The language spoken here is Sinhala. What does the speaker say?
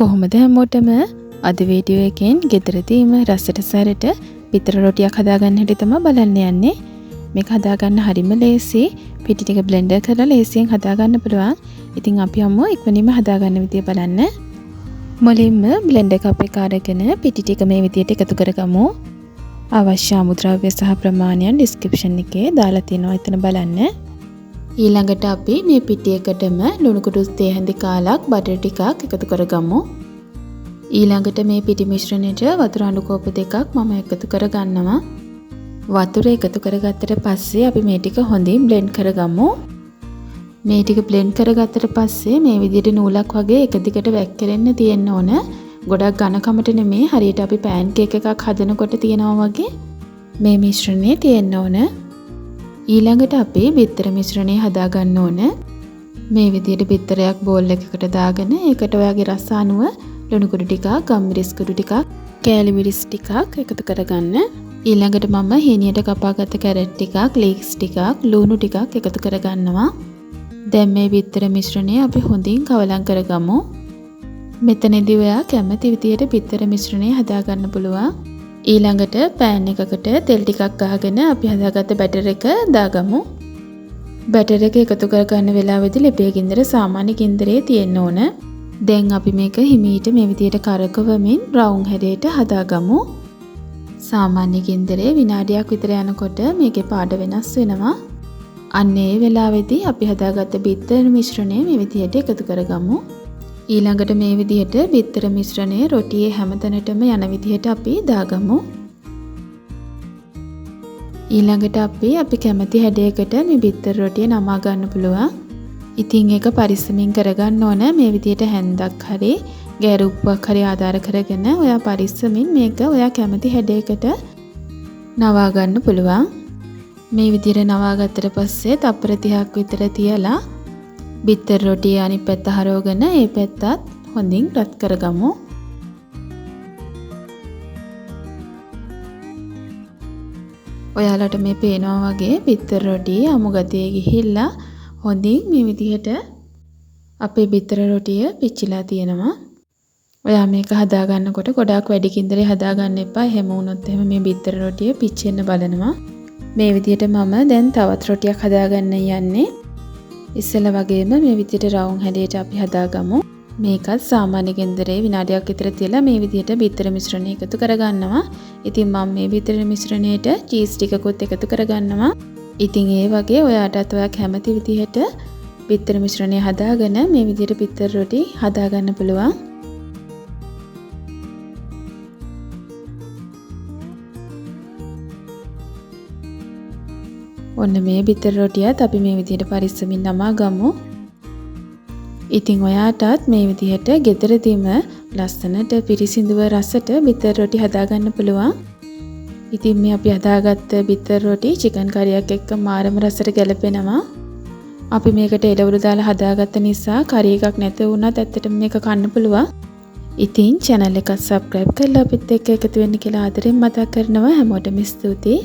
කොහොමද හැමෝටම අද වීඩියෝ එකෙන් ගෙදරදීම රසට සැරට පිටර රොටියක් හදාගන්න හැටි තමයි බලන්න යන්නේ. මේක හදාගන්න හරිම ලේසි. පිටි ටික බ්ලෙන්ඩර් කරලා ලේසියෙන් හදාගන්න පුළුවන්. ඉතින් අපි යමු ඉක්මනින්ම හදාගන්න විදිය බලන්න. මුලින්ම බ්ලෙන්ඩර් කප් එක අරගෙන පිටි ටික මේ විදියට එකතු කරගමු. අවශ්‍ය අමුද්‍රව්‍ය සහ ප්‍රමාණයන් ඩිස්ක්‍රිප්ෂන් එකේ දාලා තියෙනවා, එතන බලන්න. ඊළඟට අපි මේ පිටි එකටම ලුණු කුඩු තේ හැඳි කාලක් බටර් ටිකක් එකතු කරගමු. ඊළඟට මේ පිටි මිශ්‍රණයට වතුර අඬු කෝප දෙකක් මම එකතු කරගන්නවා. වතුර එකතු කරගත්තට පස්සේ අපි මේ ටික හොඳින් බ්ලෙන්ඩ් කරගමු. මේ ටික බ්ලෙන්ඩ් කරගත්තට පස්සේ මේ විදිහට නූලක් වගේ එක දිගට වැක්කිරෙන්න තියෙන්න ඕන. ගොඩක් ඝනකමට නෙමේ, හරියට අපි පෑන් කේක් එකක් හදනකොට තියෙනවා වගේ මේ මිශ්‍රණය තියෙන්න ඕන. ඊළඟට අපි බිත්තර මිශ්‍රණය හදාගන්න ඕන. මේ විදිහට බිත්තරයක් බෝල් එකකට දාගෙන ඒකට ඔයාගේ රස අනුව ලුණු කුඩු ටිකක්, ගම්මිරිස් කුඩු ටිකක්, කෑලි මිරිස් ටිකක් එකතු කරගන්න. ඊළඟට මම හීනියට කපාගත්ත කැරට් ටිකක්, ලීක්ස් ටිකක්, ලුණු ටිකක් එකතු කරගන්නවා. දැන් මේ බිත්තර මිශ්‍රණය අපි හොඳින් කවලම් කරගමු. මෙතනදී ඔයා කැමති විදියට බිත්තර මිශ්‍රණය හදාගන්න පුළුවන්. ඊළඟට පෑන් එකකට තෙල් ටිකක් ගහගෙන අපි හදාගත්ත බැටර් එක දාගමු. බැටර් එක එකතු කරගන්න වෙලාවෙදි ලිපේ ගින්දර සාමාන්‍ය ගින්දරේ තියෙන්න ඕන. දැන් අපි මේක හිමීට මේ විදියට කරකවමින් රවුම් හැඩයට හදාගමු. සාමාන්‍ය ගින්දරේ විනාඩියක් විතර යනකොට මේකේ පාට වෙනස් වෙනවා. අන්න ඒ වෙලාවේදී අපි හදාගත්ත බිත්තර මිශ්‍රණය මේ විදියට එකතු කරගමු. ඊළඟට මේ විදිහට බිත්තර මිශ්‍රණය රොටියේ හැමතැනටම යන විදිහට අපි දාගමු. ඊළඟට අපි කැමති හැඩයකට මේ බිත්තර රොටිය නමා ගන්න පුළුවන්. ඉතින් ඒක පරිස්සමින් කරගන්න ඕන. මේ විදිහට හැන්දක් හරි ගෑරුප්පුවක් හරි ආධාර කරගෙන ඔයා පරිස්සමින් මේක ඔයා කැමති හැඩයකට නවා ගන්න පුළුවන්. මේ විදිහට නවා ගත්තට පස්සේ තප්පර 30ක් විතර තියලා බිත්තර රොටිය අනිත් පැත්ත හරවගෙන ඒ පැත්තත් හොඳින් රත් කරගමු. ඔයාලට මේ පේනවා වගේ බිත්තර රොටිය අමු ගතිය ගිහිල්ලා හොඳින් මේ විදිහට අපේ බිත්තර රොටිය පිච්චිලා තියෙනවා. ඔයා මේක හදාගන්නකොට ගොඩාක් වැඩි කින්දරේ හදාගන්න එපා. එහෙම වුණොත් එහෙම මේ බිත්තර රොටිය පිච්චෙන්න බලනවා. මේ විදිහට මම දැන් තවත් රොටියක් හදාගන්න යන්නේ. ඉස්සෙල්ලා වගේම මේ විදිහට රවුම් හැඩයට අපි හදාගමු. මේකත් සාමාන්‍ය ගින්දරේ විනාඩියක් විතර තියලා මේ විදිහට බිත්තර මිශ්‍රණය එකතු කරගන්නවා. ඉතින් මම මේ බිත්තර මිශ්‍රණයට චීස් ටිකකුත් එකතු කරගන්නවා. ඉතින් ඒ වගේ ඔයාටත් ඔයා කැමති විදිහට බිත්තර මිශ්‍රණය හදාගෙන මේ විදිහට බිත්තර රොටි හදාගන්න පුළුවන්. ඔන්න මේ බිත්තර රොටියත් අපි මේ විදිහට පරිස්සමින් නමා ගමු. ඉතින් ඔයාටත් මේ විදිහට ගෙදරදීම ලස්සනට පිරිසිදුව රසට බිත්තර රොටි හදාගන්න පුළුවන්. ඉතින් මේ අපි හදාගත්ත බිත්තර රොටි චිකන් කරියක් එක්ක මාරම රසට ගැලපෙනවා. අපි මේකට එළවලු දාලා හදාගත්ත නිසා කරි එකක් නැතුව වුණත් ඇත්තටම මේක කන්න පුළුවන්. ඉතින් channel එකත් subscribe කරලා අපිත් එක්ක එකතු වෙන්න කියලා ආදරෙන් මතක් කරනවා. හැමෝටම ස්තුතියි.